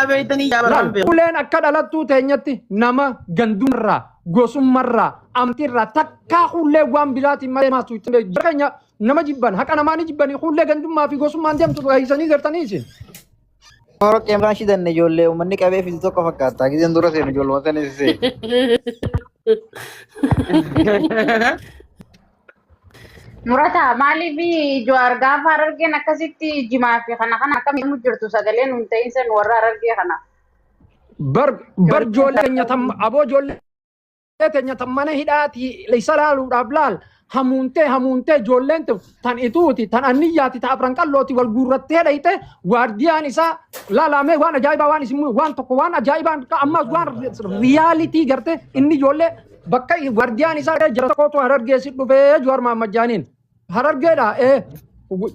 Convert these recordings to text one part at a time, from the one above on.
Beektanii yaa Laal, baraan beeku. uleen akka dhalattuu teenyatti nama gandummarraa, gosummarraa, amantiirraa takkaa hullee waan biraatiin malee maastu ittiin beeku. Jara keenya nama jibban, haqa namaa ni jibbanii hullee gandummaa fi gosummaan deemtu dhageessanii gartanii isin. Horo qeemraan shidanne ijoollee uummanni qabee fidu tokko fakkaata. Gizeen dura seenu ijoolluma sanis seenu. Murataa maaliif Jawaar gaafa Harargeen akkasitti jimaa fi kana kana akkam himu jirtu sagaleen hin ta'in san warra Harargee kana. Bar bar ijoollee keenya tam aboo ijoollee teenya tan mana hidhaati isa laaluudhaaf laal hamuuntee hamuuntee ijoolleen tun tan ituuti tan anniyyaati ta afran qallooti wal guurrattee dhayxe waardiyaan isaa laalamee waan ajaa'ibaa waan isin waan tokko waan ajaa'ibaan ammas waan riyaalitii garte inni ijoollee bakka waardiyaan isaa jara tokkotu Harargee si dhufee Jawaar Mahammad Jaaniin Harargeedha ee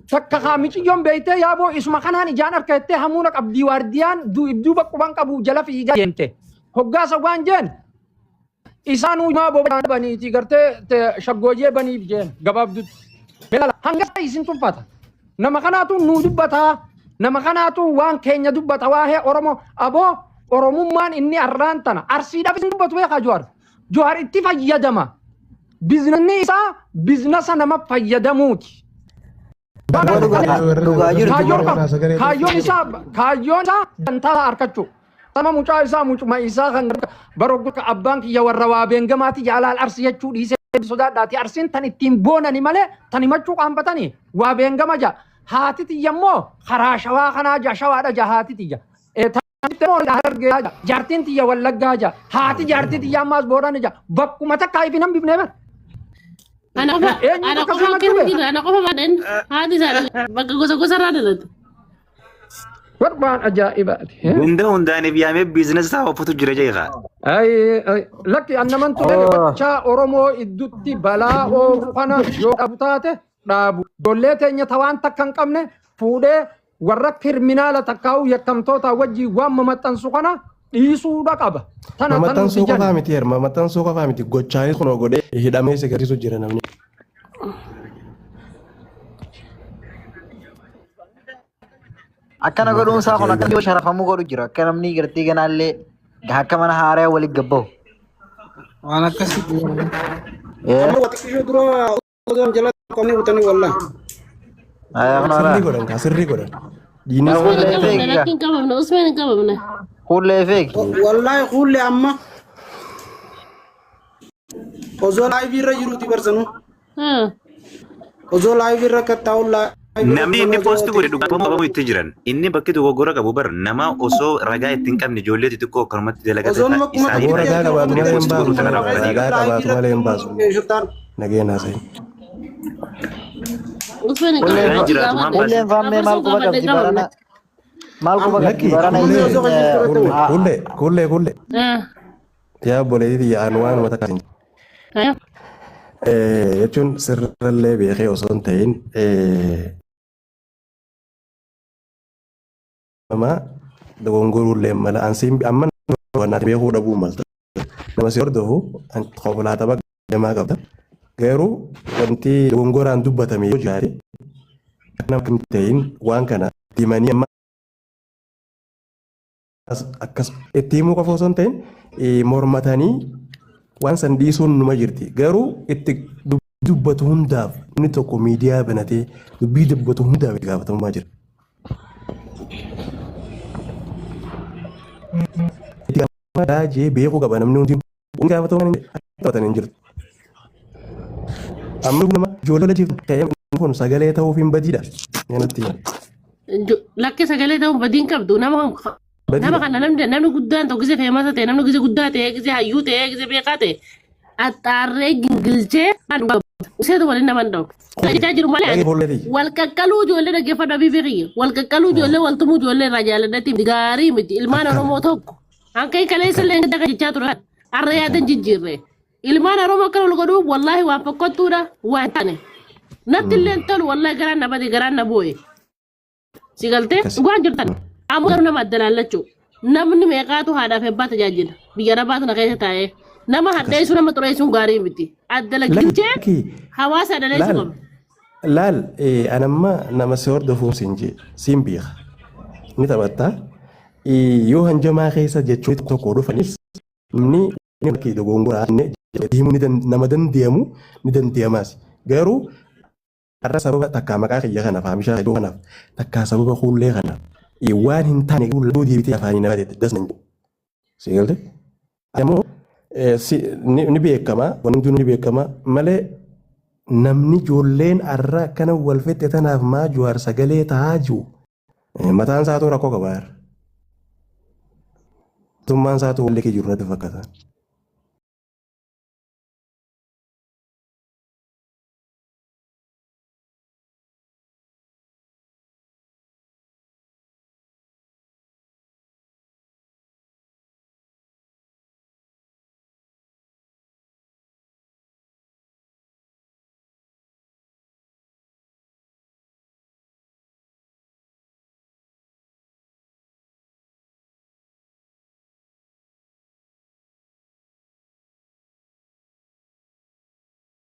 takka kaa miciyyoon beeytee yaaboo isuma kanaan ijaan harka jettee hamuuna qabdii waardiyaan duuba quban qabu jala fiigaa deemte hoggaasa waan jeen Isaanuu maa boba'aan baniiti gartee shaggooyyee baniif jeen gabaabdutti. Beelala hanga isin tuffata. Nama kanaatu nuu dubbataa. Nama kanaatu waan keenya dubbata waa'ee Oromoo. Aboo Oromummaan inni arraan tana arsiidhaaf isin dubbatu beekaa Jawaar. Jawaar itti fayyadama. Bizinasni isaa bizinasa nama fayyadamuuti. Dhugaa jirtu Kaayyoon qaba. Kaayyoon isaa kaayyoon isaa dantaa harkachuu. Sama mucaa isaa mucuma isaa kan bara abbaan kiyya warra waa beengamaati jaalaal arsi jechuu dhiisee sodaadhaati. Arsiin tan ittiin boonani malee tan himachuu qaanfatanii waa beengama ja. Haati tiyya immoo karaa shawaa kanaa ja shawaadha ja haati tiyya. Tanitti immoo harargee ja. Jaartiin tiyya wallaggaa ja. Haati jaartii tiyya ammaas boorana ja. Bakkuma takkaa ifi nan bifnee bara. Ana qofa Eenyutu ana akkas qofa himachuu akkasii beeka? jira ana qofa maadhan haati isaa bakka gosa gosa irraa dhalate. War waan ajaa'ibaati. Ganda hundaan if yaamee biizinasa isaa oofatu jira jeeqa. Ay, ay, lakki annaman ture gochaa Oromoo iddutti balaa oofu kana yoo dhabu taate dhaabu. Ijoollee teenya ta waan takka hin qabne fuudhee warra kirminaala takkaa'uu yakkamtoota wajjin waan mamaxxansu kana dhiisuudha qaba. Tana tan nuti Mamaxxansuu qofaa jennu. miti heer mamaxxansuu qofaa miti gochaanis kunoo godhee hidhamee si garsiisu jira namni. Akkana godhuun isaa kun akka namni sharafamuu godhu jira. Akka namni gartee ganaallee akka mana haaraa walitti gabbahu. Waan akkasii. Amma xiqqishoo dura osoo jala qabnee butanii wallah. Sirrii godhan kaa sirrii godhan. Diinni Usman hin Hullee qabamne feegi gaa. lakki hin qabamne Usman hin qabamne. Hullee feegi. Wallahi kuullee amma osoo laayivii irra jiruuti barsanu. Osoo laayivii irra kattaa'u laayivii irra Namni inni poosti godhe dhugaa qabamuu itti jiran. Inni bakki dogoggora qabu bar nama osoo ragaa itti hin qabne ijoollee xixiqqoo akkanumatti dalagate Osoo nama kuma isaanii Aboo ragaa qabaatu inni malee hin poosti baasu. godhu tanarraa badii Ragaa qaba. qabaatu malee hin baasu. Shurtaan. Nageen haasa'i. Usman hin Hulleen qabamne Ragaan jiraatu maan baasa? hulleen faammee maal Afarsuu quba gaafadhe qabdi hin qabamne. barana maal quba qabdi Lakki barana kullee isin kullee kullee kullee kullee. Ah. Yaa obboleettii tiyya aan waanuma takka hin Ah. Jechuun sirrallee beekee osoo hin ta'in nama dogongoruullee mala ansiin amma waan ati beekuu dhabuu malta nama si hordofu konkolaatama deemaa qabda garuu wanti dogongoraan dubbatame yoo jiraate nama hin ta'in waan kana himanii amma akkas itti himuu qofa osoo hin ta'in mormatanii waan san dhiisuun numa jirti. Garuu itti dubbatu hundaaf namni tokko miidiyaa banatee dubbii dubbatu hundaaf itti gaafatamummaa jira. Itti gaafatamummaa daajee beekuu qaba namni hundi gaafatamummaa hin taphatan hin jirtu. Amma nama ijoollee latiif ta'ee kun sagalee ta'uuf hin badiidha. Natti hima. Lakki sagalee ta'uun badiin qabdu nama nama Badiidha. kana namni namni guddaan tokko gisee feemasa ta'e namni gisee guddaa ta'e gisee hayyuu ta'e gisee beekaa ta'e axxaarree gingilchee useetu waliin nama hin dha'u. Jechaa jiru malee Dhagee ani fuulleetii. wal qaqqaluu ijoollee dhaggeeffadhu abii beekiyya wal qaqqaluu ijoollee wal tumuu ijoollee irraa jaalladhatti miti gaarii miti ilmaan Akkana. Oromoo tokko hanqee kaleessa illee gadda jechaa ture har'a yaadan jijjiirre ilmaan Oromoo akkana wal godhuu wallaahi waan fokkottuudha waan taane natti illee hin tolu wallaahi garaan na bade garaan na boo'e. Si galtee Akkasi. dhugaan jirtan. Ammoo garuu nama adda laallachuu. Namni meeqaatu haadhaa fi abbaa tajaajila. Biyya arabaatu na keessa taa'ee. Nama hadheessuu nama xureessuun gaarii miti. Adda laggilchee Lakki hawaasa adaleessuu laal qaba. laal anamma nama si hordofuun siin jee siin beeka ni taphatta. Yoo hanjamaa keessa jechuun tokko dhufanis namni inni dogongoraa himuu nama dandeemu ni dandeemaas. Garuu har'a sababa takkaa maqaa kiyya kanaaf haamishaa iddoo kanaaf takkaa sababa kuullee kanaaf waan hin taane yoo deebitee afaanii nama das nan jedhu. Si galte? Ammoo ni beekama wanti hundinuu ni beekama malee namni ijoolleen har'a akkana wal fixxe tanaaf maa Jawaar sagalee tahaa jiru mataan isaatu rakkoo qaba. Mootummaan isaatu wal liqii jiru natti fakkaata.